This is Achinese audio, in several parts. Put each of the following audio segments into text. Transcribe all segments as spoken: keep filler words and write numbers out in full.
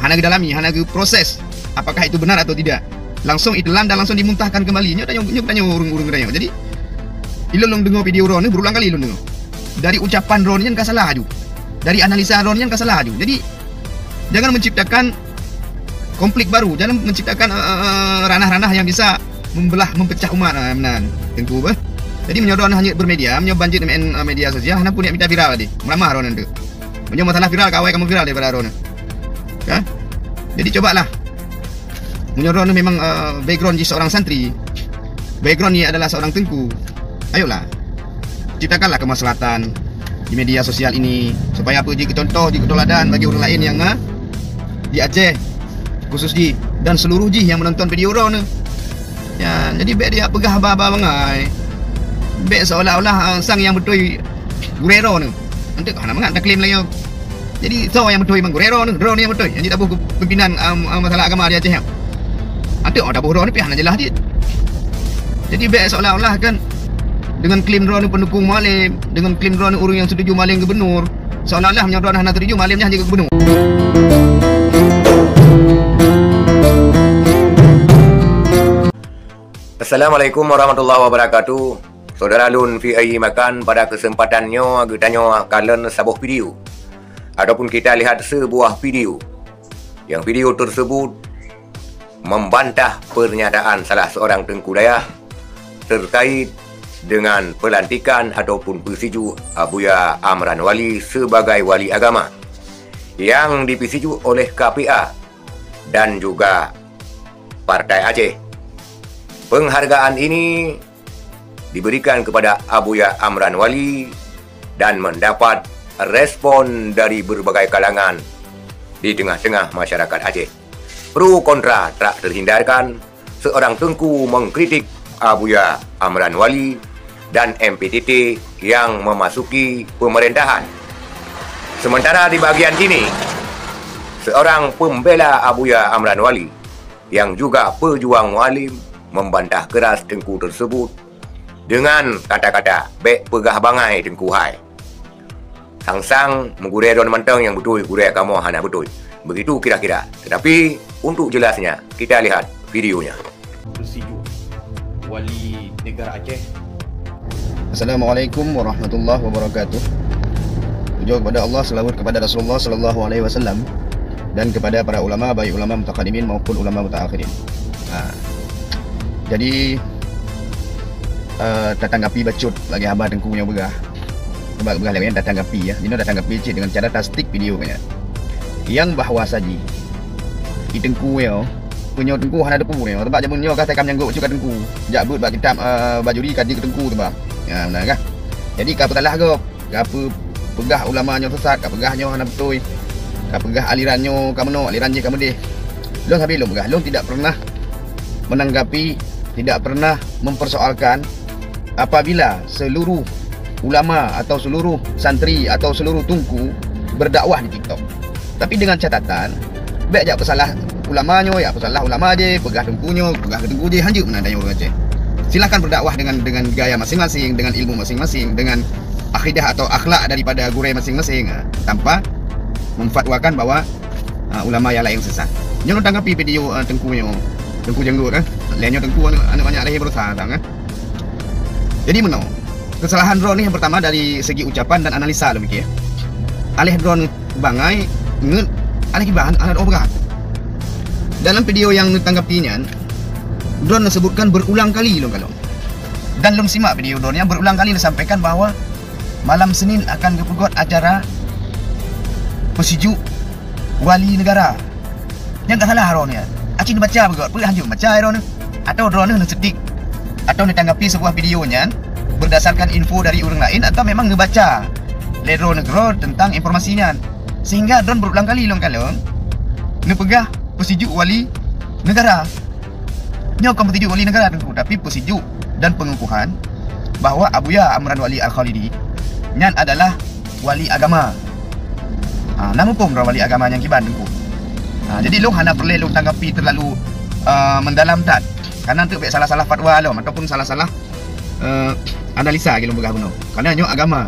hana geudalami, hana geuproses apakah itu benar atau tidak. Langsung ditelan dan langsung dimuntahkan kembali. Nyoe tanyoe, nyoe tanyoe ureuëng-ureuëng geutanyoe. Jadi, ilôn lôn deungoe video droeneuh, berulang kali lôn deungoe. Dari ucapan droeneuh nyan ka salah aju. Dari analisa droeneuh nyan ka salah aju. Jadi, jangan menciptakan konflik baru, jangan menciptakan, eh, eh, eh, ranah-ranah yang bisa membelah, mempecah umat, eh, meunan, Teungku, beh. Jadi, meunyoe droeneuh hana bermedia, meunyoe ban jeuet meu'en, eh, media sosial, hana pun niat mita viral tadi. Meuramah droeneuh tu. Meunyoe masalah viral, ka awai kamoe viral daripada droeneuh. Ya? Jadi, cobalah. Meunyoe droeneuh memang, eh, background jih seorang santri, background jih adalah seorang teungku, ayolah, ciptakanlah kemaslahatan di media sosial ini, supaya apa, jeuet keu contoh, jeuet keu teuladan bagi ureuëng laén nyang na di Aceh, khusus jih, dan seluruh jih nyang menonton video droeneuh. Ya, jadi bék dia peugah haba-haba bangai. Bék seolah-olah, ah, sang nyang beutôi gurée droeneuh. Eunteuk hana mangat taklaim lagée nyoe. Jadi, soe nyang beutôi memang gurée droeneuh, droeneuh nyang beutôi. Nyang jitaboh keu pimpinan, ah, ah, masalah agama di Aceh nyan. Eunteuk oh taboh droeneuh pih hana jeulaih jih. Jadi, bék seolah-olah kan dengan klaim droeneuh pendukung Mualem, dengan klaim droeneuh ureuëng nyang setuju Mualem gubernur, seolah-olah meunyoe droeneuh hana setuju, Mualem nyan jadi gubernur. Assalamualaikum warahmatullahi wabarakatuh. Saudara lôn V I Makan, pada kesempatan nyoe geutanyoe kalon saboh video ataupun kita lihat sebuah video. Yang video tersebut membantah pernyataan salah seorang teungku dayah terkait dengan pelantikan ataupun peusijuek Abuya Amran Wali sebagai wali agama yang dipeusijuek oleh K P A dan juga Partai Aceh. Penghargaan ini diberikan kepada Abuya Amran Wali dan mendapat respon dari berbagai kalangan di tengah-tengah masyarakat Aceh. Pro kontra tak terhindarkan, seorang teungku mengkritik Abuya Amran Wali dan M P T T yang memasuki pemerintahan. Sementara di bagian ini, seorang pembela Abuya Amran Wali yang juga pejuang Mualem membantah keras teungku tersebut dengan kata-kata, "Bék peugah bangai teungku hai. Sang-sang meugurée droeneuh mantong nyang beutôi, gurée kamoe hana beutôi." Begitu kira-kira. Tetapi, untuk jelasnya, kita lihat videonya. Peusijuek Wali Negara Aceh. Assalamualaikum warahmatullahi wabarakatuh. Puja kepada Allah, selawat kepada Rasulullah sallallahu alaihi wasallam, dan kepada para ulama, baik ulama mutaqaddimin maupun ulama mutaakhirin. Ha. Jadi, eh, tatanggapi bacut lagée haba teungku nyang peugah. Sebab peugah lagée nyan tatanggapi, ya. Jinoe tatanggapi cit dengan cara tasdik video nyan. Nyang bahwa saji i teungku nyoe, peunyoe teungku hana teupeu nyoe. Sebab jameun nyoe ka sai ka meunyang gok bacut ka teungku. Jak beuet bak kitab, eh, bajuri ka jeuet keu teungku tu, bang. Ya, beuna kah? Jadi, ka peusalah gob. Ka peu-, peugah ulama nyoe sesat, ka peugah nyoe hana beutôi, ka peugah aliran nyoe ka meunoe, aliran jih ka meudeh. Lôn sabe lôn peugah, lôn tidak pernah menanggapi, tidak pernah mempersoalkan apabila seluruh ulama atau seluruh santri atau seluruh teungku berdakwah di TikTok. Tapi dengan catatan, bék jak peusalah ulama nyoe, jak peusalah ulama jih, peugah teungku nyoe, peugah teungku jih, hanjeuet meunan tanyoe ureuëng Aceh. Silahkan berdakwah dengan, dengan gaya masing-masing, dengan ilmu masing-masing, dengan akidah atau akhlak daripada gurée masing-masing, ha, tanpa memfatwakan bahwa, ha, ulama nyang laén sesat. Nyoe lôn tanggapi video, ha, teungku nyoe, teungku janggut, kan. Lé nyoe teungku aneuk, aneuk banyak lahé baroesa, kan. Jadi meunoe, kesalahan droeneuh yang pertama dari segi ucapan dan analisa lôn pikir. Aléh droeneuh bangai, ngeut, aléh kiban, aléh droe peugah. Dalam video yang neutanggapi nyan, droeneuh sebutkan berulang kali lôn kalon. Dan lôn simak video droeneuh nyan berulang kali neusampaikan bahwa malam Senin akan geupeugöt acara peusijuek wali negara. Nyang ka salah droeneuh nyan. Aci neubaca beugöt, peue hanjeuet baca droeneuh? Atau droeneuh neusedik atau neutanggapi sebuah video nyan berdasarkan info dari ureuëng laén atau memang neubaca lé droeneuh keudroe tentang informasi nyan. Sehingga droeneuh berulang kali lôn kalon neupeugah peusijuek wali negara. Nyoe kon peusijuek wali negara teungku, tapi peusijuek dan pengukuhan bahwa Abuya Amran Wali Al-Khalidi nyan adalah wali agama. Ha, na muphom droe wali agama nyang kiban teungku. Ha, jadi lôn hana peureulée lôn tanggapi terlalu, eh, mendalam that. Karena eunteuk bék salah-salah fatwa lom ataupun salah-salah, eh, analisa lagée lôn peugah bunoe. Karena nyoe agama.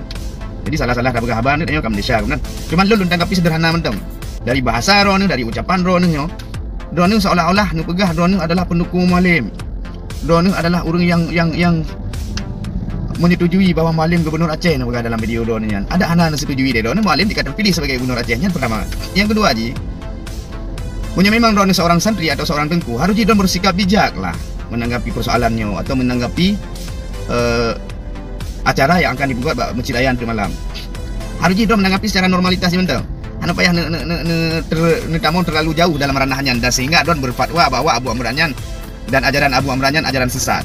Jadi salah-salah tapeugah haba nyoe ka Malaysia kan. Cuma lôn, lôn tanggapi sederhana mantong. Dari bahasa droeneuh, dari ucapan droeneuh nyoe, droeneuh seolah-olah neupeugah droeneuh adalah pendukung Mualem. Droeneuh adalah ureuëng yang yang yang menyetujui bahwa Mualem gubernur Aceh, neupeugah dalam video droeneuh nyan. Adak hana neusetujui deh droeneuh Mualem jika terpilih sebagai gubernur Aceh, nyan pertama. Yang kedua jih, meunyoe memang droeneuh seorang santri atau seorang teungku, harus jih droeneuh bersikap bijak lah menanggapi persoalan nyoe atau menanggapi, eh, acara yang akan dibuat bak Masjid Raya nanti malam. Harus jih droeneuh menanggapi secara normalitas je mantong. Hana payah ne, ne, ne, ne, ter, ne tamong terlalu jauh dalam ranah nyan dan sehingga droeneuh berfatwa bahwa Abu Amran nyan dan ajaran Abu Amran nyan ajaran sesat.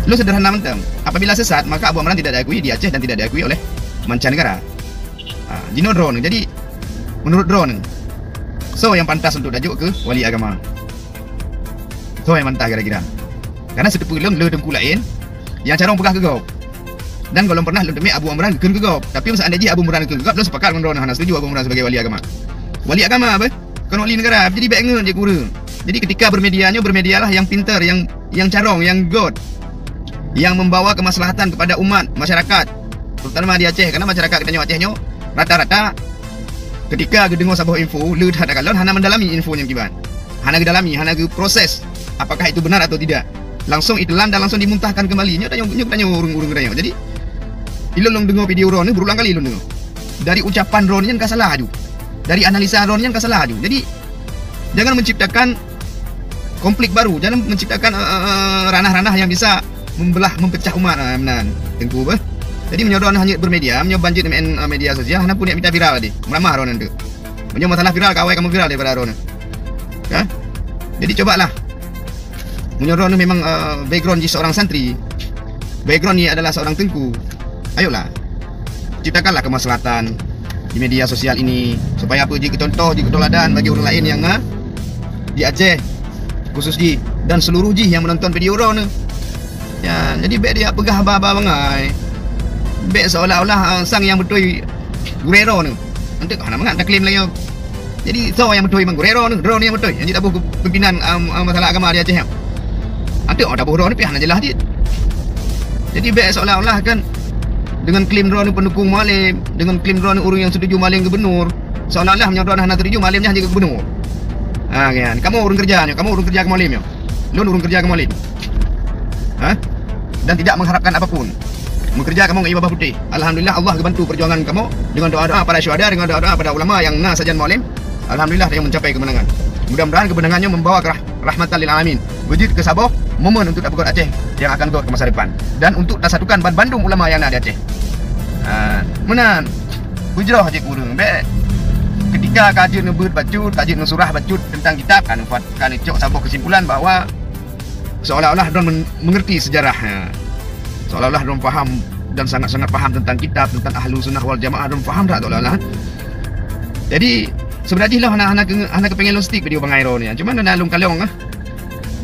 Lôn sederhana mantong. Apabila sesat, maka Abu Amran tidak diakui di Aceh dan tidak diakui oleh mancanegara. Ha, jinoe droeneuh. Jadi, menurut droeneuh, soe yang pantas untuk tajok keu wali agama? Soe yang pantas kira-kira? Karena siteupeu lôn le teungku laén yang carông peugah keu gob. Dan gohlom pernah lôn teumé Abu Amran geukheun keu gob. Tapi seandai jih Abu Amran geukheun keu gob, lôn sepakat ngon droeneuh hana setuju Abu Amran sebagai wali agama. Wali agama apa? Kon wali negara. Jadi bèk ngeut jih keu ureuëng. Jadi ketika bermedia nyoe, bermedialah yang pintar, yang yang carông, yang göt, yang membawa kemaslahatan kepada umat, masyarakat, terutama di Aceh, karena masyarakat geutanyoe Aceh nyoe rata-rata ketika geudeungoe saboh info, le that takalon hana mendalami info nyan kiban. Hana geudalami, hana geuproses apakah itu benar atau tidak. Langsung itelan dan langsung dimuntahkan kembali. Nyoe tanyoe, nyoe tanyoe ureuëng-ureuëng geutanyoe. Jadi, ilôn lôn deungoe video droeneuh berulang kali lôn deungoe. Dari ucapan droeneuh nyan ka salah aju. Dari analisa droeneuh nyan ka salah aju. Jadi, jangan menciptakan konflik baru, jangan menciptakan, eh, eh, eh, ranah-ranah yang bisa membelah, mempecah umat, eh, meunan, Teungku beh. Jadi, meunyoe droeneuh hanyut bermedia, meunyoe ban jeuet meu'en, eh, media sosial, hana pun niat mita viral tadi. Meuramah droeneuh tu. Meunyoe masalah viral, ka awai kamoe viral daripada droeneuh. Kan? Jadi, cobalah. Meunyoe droeneuh memang, eh, background jih seorang santri, background jih adalah seorang teungku, ayolah, ciptakanlah kemaslahatan di media sosial ini, supaya apa jih keu contoh, jih keu teladan bagi ureuëng laén nyang na di Aceh, khusus jih, dan seluruh jih yang menonton video droeneuh. Ya, jadi bèk dia peugah haba-haba bangai. Bèk seolah-olah, ah, sang nyang beutôi gurèe droeneuh. Anteuk hana mangat taklaim lagèe nyoe. Jadi, soe nyang beutôi memang gurèe droeneuh, droeneuh nyang beutôi. Nyang jitaboh pimpinan, am, am, masalah agama di Aceh nyan. Anteuk oh taboh droeneuh pih hana jeulaih jih. Jadi, bèk seolah-olah kan dengan klaim droeneuh pendukung Mualem, dengan klaim droeneuh ureuëng nyang setuju Mualem gubernur, seolah-olah meunyoe droeneuh hana setuju Mualem nyan jadi gubernur. Ha, kan? Kamoe ureuëng keureuja nyoe, kamoe ureuëng keureuja keu Mualem nyoe. Lôn ureuëng keureuja keu Mualem. Ha? Dan tidak mengharapkan apapun. Meukeureuja kamoe ngon babah putéh. Alhamdulillah, Allah geubantu perjuangan kamoe dengan doa-doa para syuhada, dengan doa-doa para ulama nyang na sajan Mualem. Alhamdulillah, tanyoe mencapai kemenangan. Mudah-mudahan kemenangan nyoe membawa ke rah-, rahmatan lil alamin. Beujeuet keu saboh momen untuk tapeugöt Aceh yang akan göt ke masa depan. Dan untuk tasatukan ban bandum ulama nyang na di Aceh. Ha, meunan. Beujroh jih keu ureuëng. Bèk ketika ka jeuet neubeuet bacut, ka jeuet neusurah bacut tentang kitab, kan, kan cok saboh kesimpulan bahwa seolah-olah droen men-, mengerti sejarah, ha. Seolah-olah droen paham dan sangat-sangat paham tentang kitab, tentang Ahlussunnah wal Jamaah, droen paham that seolah-olah. Jadi, sebenarnya jih lôn hana, hana ke-, hana kepengen lôn stick video bangai droeneuh. Cuma na lôn kalon, ah.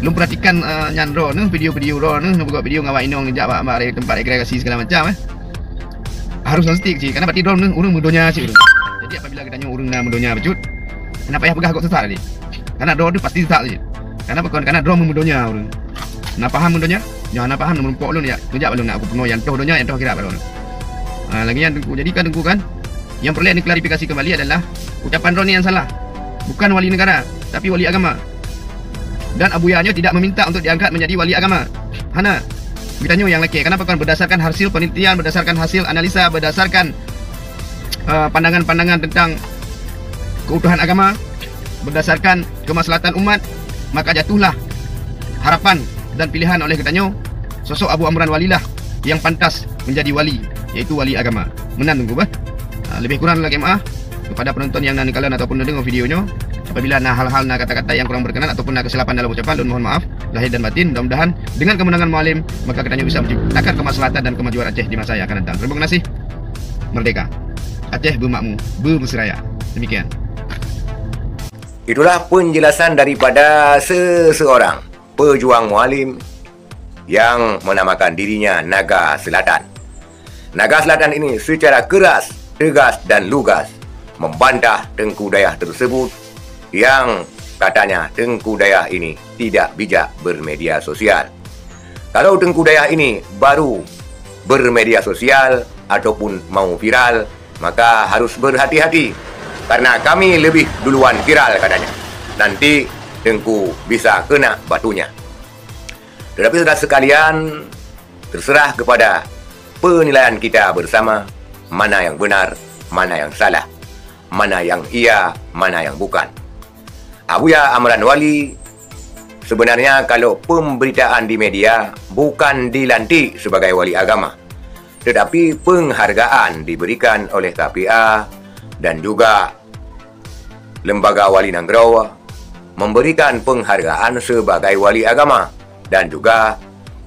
Lôn perhatikan, eh, nyan droeneuh, video-video droeneuh, neubuka video ngon awak inong neujak bak, bak tempat rekreasi segala macam, eh. Harus lôn stick cit, karena berarti droeneuh ureuëng meudonya cit ureuëng. Jadi, apabila geutanyoe ureuëng na meudonya bacut, hana payah peugah gob sesat tadi. Karena droe tu pasti sesat saja. Karena apa? Karena droe meudonya ureuëng. Na paham meudonya? Nyoe hana paham, neumeurumpok lôn ya. Neujak bak lôn, nak aku peunoh nyang toh donya, nyang toh akhirat bak lôn. Ha, lagèe nyan Teungku. Jadi kan Teungku kan, yang perlu diklarifikasi kembali adalah ucapan droeneuh yang salah. Bukan wali negara, tapi wali agama. Dan Abuya nyoe tidak meminta untuk diangkat menjadi wali agama. Hana. Geutanyoe nyang lakèe. Kenapa? Kan berdasarkan hasil penelitian, berdasarkan hasil analisa, berdasarkan eh, pandangan-pandangan tentang keutuhan agama, berdasarkan kemaslahatan umat, maka jatuhlah harapan dan pilihan oleh geutanyoe sosok Abu Amran Walilah yang pantas menjadi wali, yaitu wali agama. Meunan Teungku beh. Ah, lebih kurang lagèe maaf kepada penonton yang na neukalon ataupun neudeungoe video nyoe. Apabila na hal-hal, na kata-kata yang kurang berkenan ataupun na kesilapan dalam ucapan, lôn mohon maaf lahir dan batin. Mudah-mudahan dengan kemenangan Mualem, maka geutanyoe bisa menciptakan kemaslahatan dan kemajuan Aceh di masa yang akan datang. Terima kasih. Merdeka! Aceh beumakmu, beumeusyiraya! Demikian. Itulah penjelasan daripada seseorang pejuang Mualem yang menamakan dirinya Naga Selatan. Naga Selatan ini secara keras, tegas dan lugas membantah Teungku Dayah tersebut yang katanya Teungku Dayah ini tidak bijak bermedia sosial. Kalau Teungku Dayah ini baru bermedia sosial ataupun mau viral, maka harus berhati-hati. Karena kami lebih duluan viral katanya. Nanti Teungku bisa kena batunya. Tetapi saudara sekalian, terserah kepada penilaian kita bersama mana yang benar, mana yang salah, mana yang iya, mana yang bukan. Abuya Amran Wali, sebenarnya kalau pemberitaan di media bukan dilantik sebagai wali agama, tetapi penghargaan diberikan oleh K P A dan juga Lembaga Wali Nanggroe memberikan penghargaan sebagai wali agama dan juga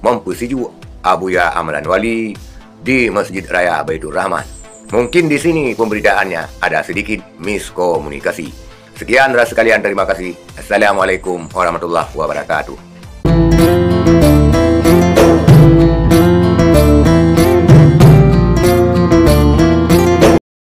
mempersejuk Abuya Amran Wali di Masjid Raya Baitur Rahman. Mungkin di sini pemberitaannya ada sedikit miskomunikasi. Sekian saudara sekalian, terima kasih. Assalamualaikum warahmatullahi wabarakatuh.